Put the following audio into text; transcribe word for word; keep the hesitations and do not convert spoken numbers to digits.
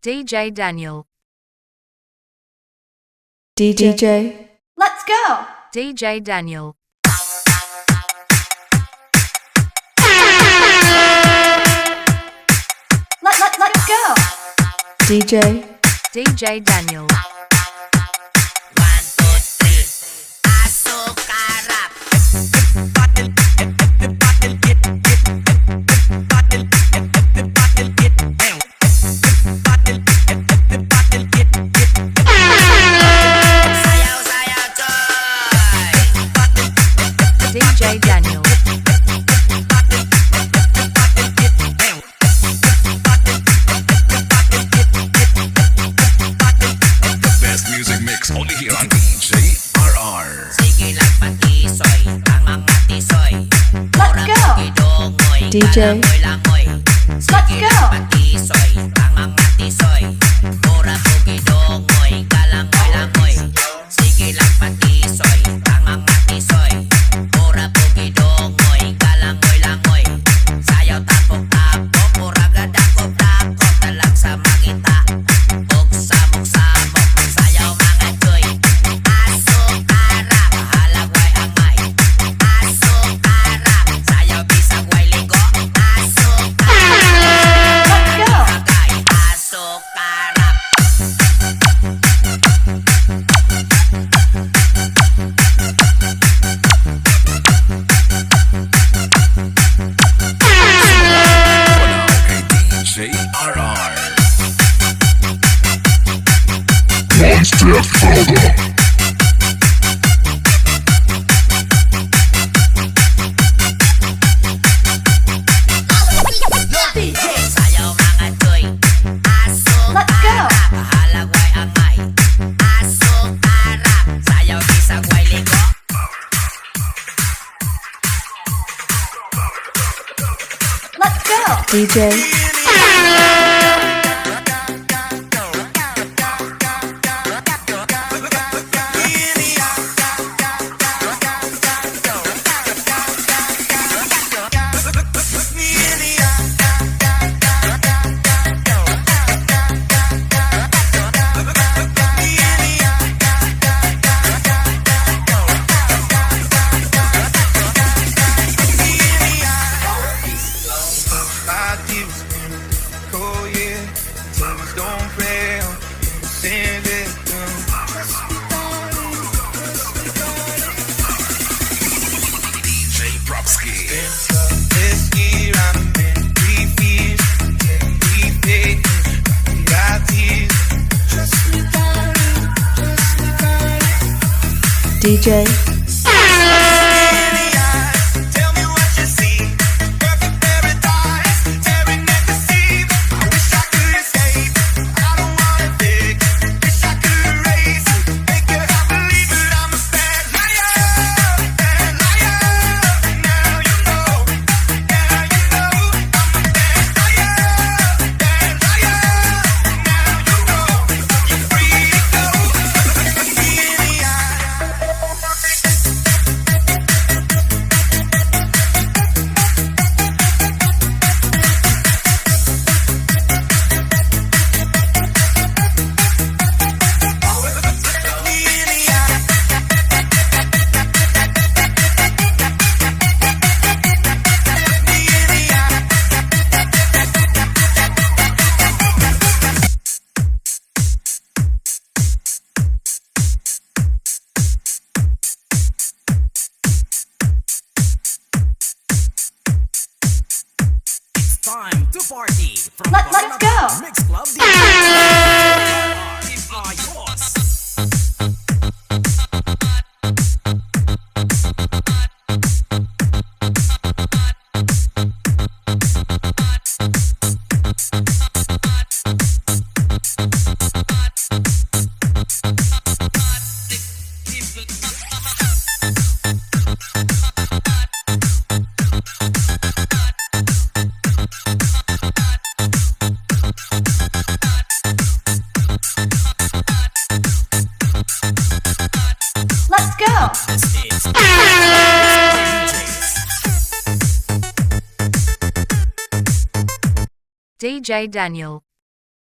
D J Daniel. D J. D J. Let's go! D J Daniel. Let, let, let's go! D J. D J Daniel. One, two, three. Aso karap. Sayaw, sayaw, choy! D J Daniel. The best music mix only here on D J R R. Sige lang patisoy, ang mga tisoy. Let's go! Mura mo gidongoy, D J. Kalangoy-langoy. Let's go! Sige lang patisoy, ang mga tisoy. Mura mo gidongoy, kalangoy-langoy. Sige lang patisoy, ang mga tisoy. Mura mo gidongoy, kalangoy-langoy. Sayaw tapok-tapok, mura gadakop-dakop na lang sa mangita. Ug samok-samok, sayaw mga choy. Aso karap, halaway angay. Aso karap, sayaw bisag way ligo. Aso karap, let's go! Agay. Aso karap. Kay D J R R. Monster Father. Sayaw mga choy. Aso karap, halaway angay. Aso karap, sayaw bisag way ligo. Let's go! D J. D J Propski. D J. It's time to party from Let, let's go! Mix Club D J. Ayos! Let's go! D J Daniel.